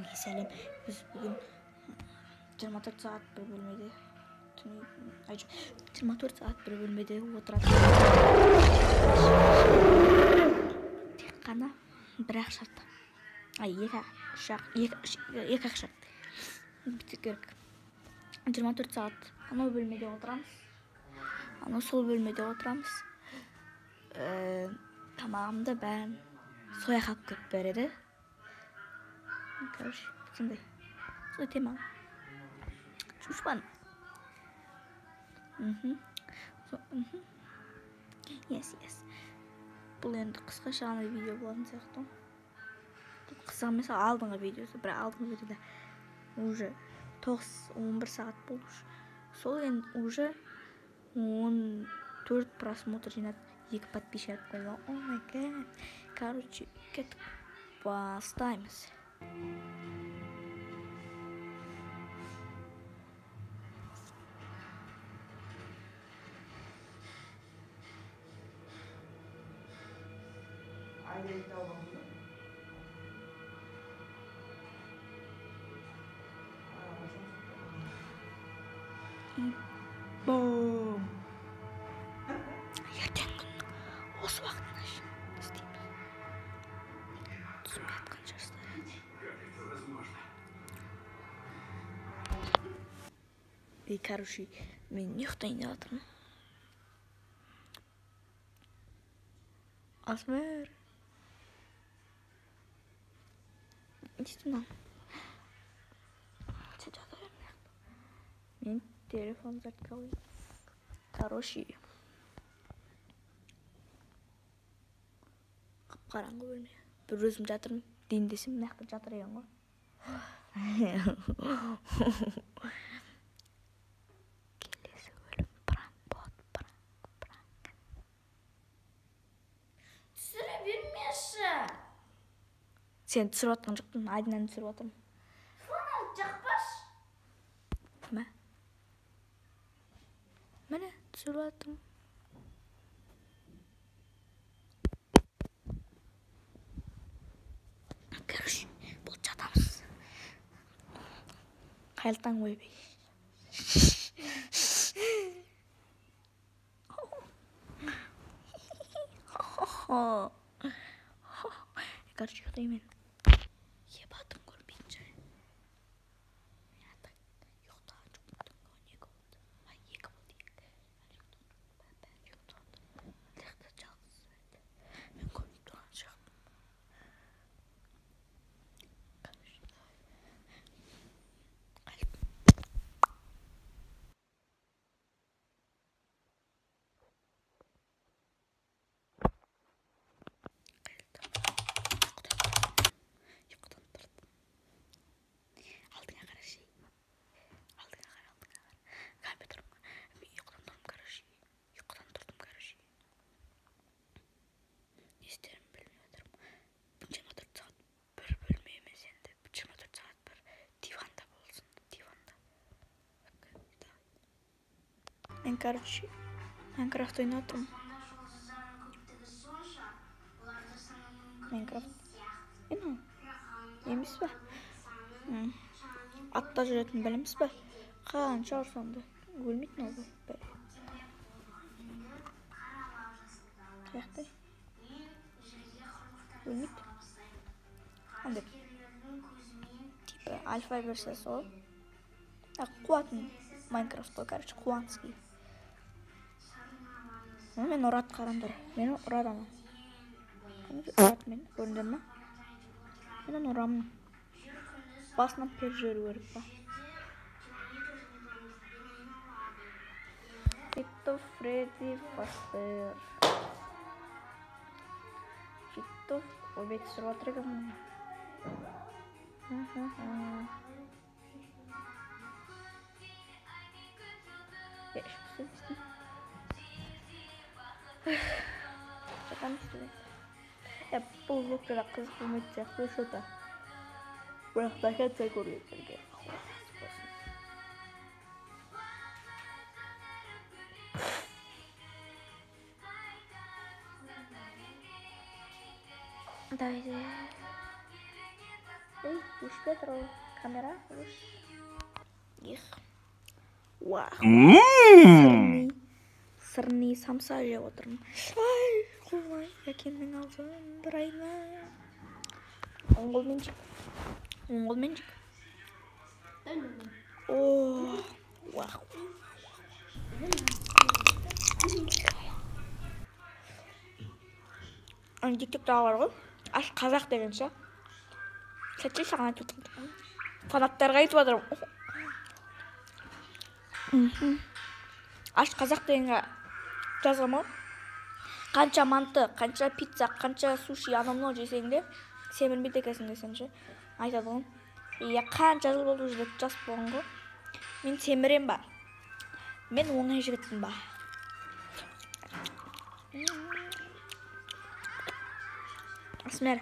Бәріңе сәлем. Біз бүгін 24 сағат бір бөлмеде 24 сағат бір бөлмеде отыратын. Тек қана бір-ақ шарт. Екі-ақ шарт. Біту керек. 24 сағат анау бөлмеде отырамыз. Анау сол бөлмеде отырамыз. Тамағымды бәрін сояқ алып келіп береді. Короче, сондай. Сондай тема. Шушпан. Yes, yes. Бұл енді қысқаша ғана видео болатын сияқты. Бұл қысқа емес, алдыңғы видеосы. Бірақ алдыңғы видеода уже 9-11 сағат болды. Сол енді уже 14 просмотр жинады. 2 подписчик қойған. О май гад. Короче, кеттік. Бастаймыз. Бум. Ертең күннің осы уақытына шейін істейміз. Түсінбей жатқан шығарсыздар. И, короче, мен ұйықтайын деп жатырмын. Асмер. Не істеймін мынау? Мен телефон зарядка қойдым. Короче, қап-қараңғы бөлме. Бір өзім жатырмын. Дейін десем, мына жақта жатыр екен ғой. Келесі бөлім пранк болады, пранк, пранк. Түсіре бермеші. Сен түсіріп жатқан жоқпын, Айдынаны түсіріп жатырмын. Фонарь жақпашы. Мә. Міне, түсіріп жатырмын. Короче, бұл жатамыз. Қайырлы таң, ойбай. Короче, ұйықтаймын мен. Ебатым көрмейтін шығар. Мен ата ұйықтаған жоқпын, түнгі 12 болды. Ай, 2 болды, 2. Әлі ұйықтаған жоқпын. Бәрі ұйықтаған. Мына жақта жалғыз еді. Мен көрмей тұрған сияқтымын. Короче, давай. Ұйқыдан тұрдым. Алдыңа қарашы. Алдыңа қара, алдыңа қара. Компьютерім. Мен ұйқыдан тұрдым, короче. Ұйқыдан тұрдым, короче. Не істерімді білмей отырмын. 24 сағат бір бөлме емес енді. 24 сағат бір диванда болсын. Диванда. Мен, короче, Майнкрафт ойнап отырмын. Майнкрафт. Енді емес пе? Атта жүретін білеміз бе? Қанша ұрсам да өлмейтін ол бәле. Қаяқтай? Өлмейді. Андай типа альфа версиясы ғой. Қуатын Майнкрафт қой, короче, қуанский. Мен ұрады, қараңдар. Мені ұрады ана. Ұрады мені, көрдіңдер ме? Мен оны ұрамын. Басынан періп жіберу керек па? Фито Фредди Фастер. Фито, ойбай, түсіріп жатыр екенмін. Ішіп істеймін. Жатамыз деп. Бұл влогта да қызық болмайтын сияқты что-то. Бірақ до конца көргендерге Алла разы болсын. Давайте. Ей, өшпей тұр ол камера. Өш. Ех. Уах. Сырный. Сырный самса жеп отырмын. Ай, қоймай, әкемнің аузын бір айна. Оң қолмен жек. Оң қолмен жек. О, уах. Ана тиктоктағы бар ғой, аш қазақ деген ше. Сәтше саған айтып отырмын. Фанаттарға айтып жатырмын. Аш қазақ дегенге жазғам ғой. Қанша манты, қанша пицца, қанша суши, анау мынау жесең де семірмейді екенсің десең ше. Айтады ғой. Иә, қанша жыл болды уже деп жазып болған ғой. Мен семірем ба? Мен оңай жігітпін ба? Асмер.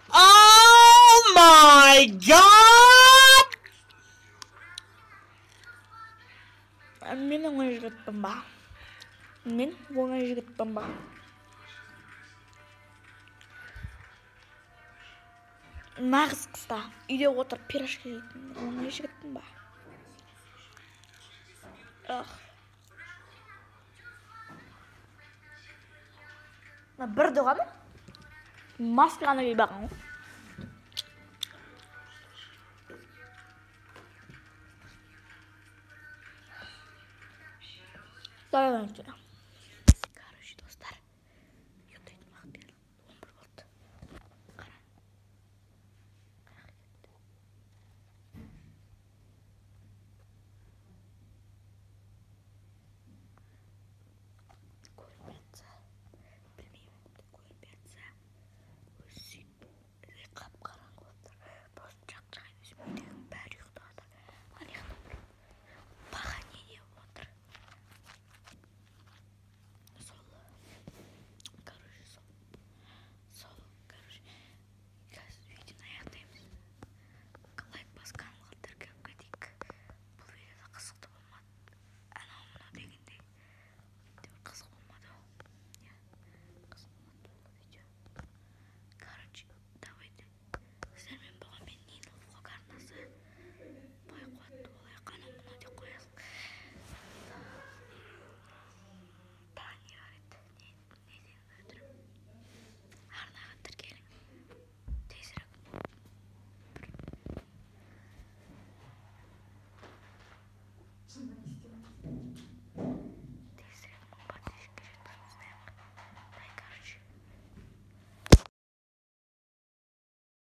Oh my God! Мен оңай жігітпін ба? Мен оңай жігітпін ба? Нағыз қыста үйде отырып пирожки жейтін оңай жігітпін ба? Ах. Мына бір дұға ма? Маска ғана киіп алған ғой.